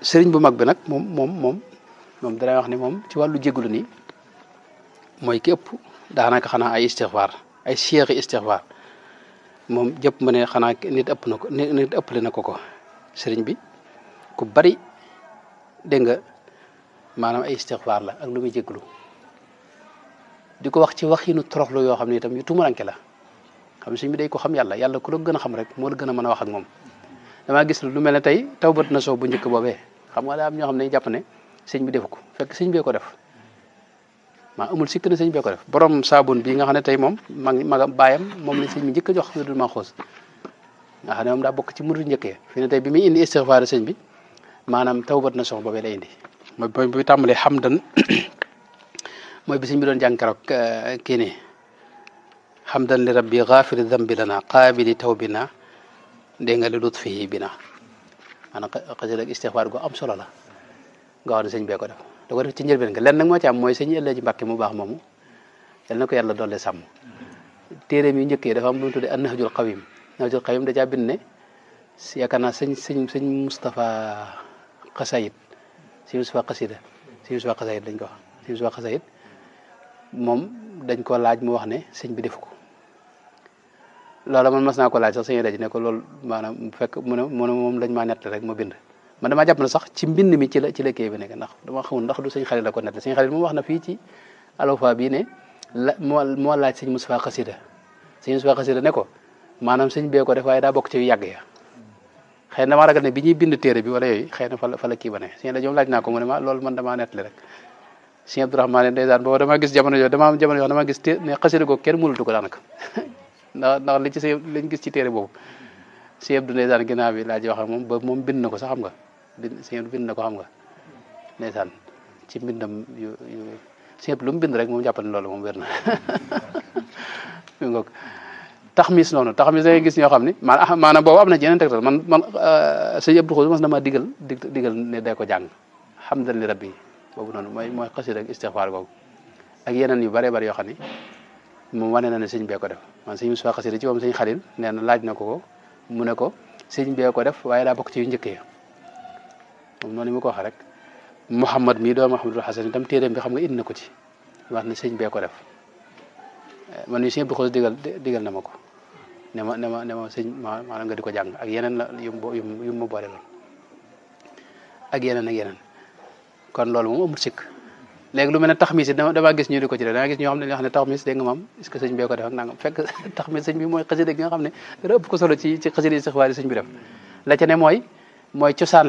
sëriñ bu mag bi nag moom dana wax ni moom ci wàllu jégalu nii mooy ki ëpp daanaka xanaa ay istixfaar ay cheikh istixfaar moom jëpp ma ne xanaa nit ëppale na ko sëriñ bi ku bari dégg nga maanaam ay istixfaar la ak lu muy jégalu di ko wax ci waxinu toroxlu yoo xam ne itam yu tumuranke la xam ne sëriñ bi day ko xam yàlla ku la gën a xam rek moo la gën a mën a wax ak moom damaa gis lu mel ne tey tawbat na soo bu njëkk boobee xam nga daa am ñoo xam ne dañu jàpp ne sëñ bi defu ko fekk sëñ bee ko def maa amul sikk ne sëñ bee ko def borom saabun bii nga xam ne tey moom magam baayam moom la sëñ bi njëkk a jox wirdul maxuus nga xam ne moom daa bokk ci murid njëkk yi fi ne tey bi muy indi istixfaar sëñ bi maanaam tawbat na sox boobee la indi mooy bu tàmbalee xamdan mooy bi sëñ bi doon jàng keroog kii nii xamdan li rabbi gaafiri dambi lana qaabili tawbina dégg nga li lutfihi bina maanaam xasida ak istixfaar gu am solo la nga xam ne sëñ bee ko def da ko def ci njëlbeen nga lenn nag moo ci am mooy sëñ Elaaji Mbàkke mu baax moomu yal na ko yàlla doole sàmm téeréem yu njëkk yi dafa am lu mu tuddee an-Nahjul Qawiim Nahjul Qawiim da caa bind ne yaakaar naa sëñ Moustapha Xasayid sëñ Moustapha Xasida sëñ Moustapha Xasayid dañ ko wax sëñ Moustapha Xasayid moom dañ ko laaj mu wax ne sëñ bi defu ko loola man mas naa ko laaj sax sëñ Elaaji ne ko loolu maanaam fekk mu ne moom lañ maa nett rek ma bind man damaa jàpp na sax ci mbind mi ci la kii bi nekk ndax dama xamul ndax du sëñ Xalil la ko nett sëñ Xalil moom wax na fii ci Alwafa bii ne moo laaj sëñ Moustapha Xasida sëñ Moustapha Xasida ne ko maanaam sëñ bee ko def waaye daa bokk ci yàgg ya xëy na damaa ragal ne bi ñuy bind téere bi wala yooyu xëy na fa la kii ba ne sëñ la ñoom laaj naa ko mu ne ma loolu man damaa nettali rek sëñ Abdourahmane ndeysaan boobu damaa gis jamono yoo damaa gis ne xasida googu kenn mënatu ko daanaka ndax li ci lañ gis ci téere boobu sëñ Abdou ndeysaan ginnaaw bi laa ji wax ak moom ba moom bind na ko sax xam nga sëñ Abdou bind na ko xam nga ndeysaan ci mbindam yu sëñ Abdou lu mu bind rek moom jàpp ne loolu moom wér na ngoog taxmis noonu taxmis da ngay gis ñoo xam ni maanaam boobu am na yeneen tegtal man sëñ Abdou Xos mas na ma digal ne day ko jàng hamdan li rabbi boobu noonu mooy xasida ak istixfaar boobu ak yeneen yu bare bari yoo xam ni moom wane na ne sëñ bee ko def man sëñ Moustapha xasida ci moom sëñ Xalil nee na laaj na ko mu ne ko sëñ bee ko def waaye daa bokk ci yu njëkk yi moom noonu mu ko waxee rek Mouhamad mii doo Mouhamadul Hasan itam téeréem bi xam nga indi na ko ci wax ne sëñ bee ko def man mii sëñ Abdou Xos digal na ma ko ne ma sëñ maanaam nga di ko jàng ak yeneen la yu ma boole lool ak yeneen kon loolu moom amul sikk léegi lu mel ne taxmis it damaa gis ñu di ko ci def damaa gis ñoo xam ne dañoo xam ne taxmis dégg nga maam est-ce que sëñ bee ko def ak nangam fekk taxmis sëñ bi mooy xasida gi nga xam ne dara ëpp ko solo ci xasida istixfaar yi sëñ bi def la ca ne mooy cosaan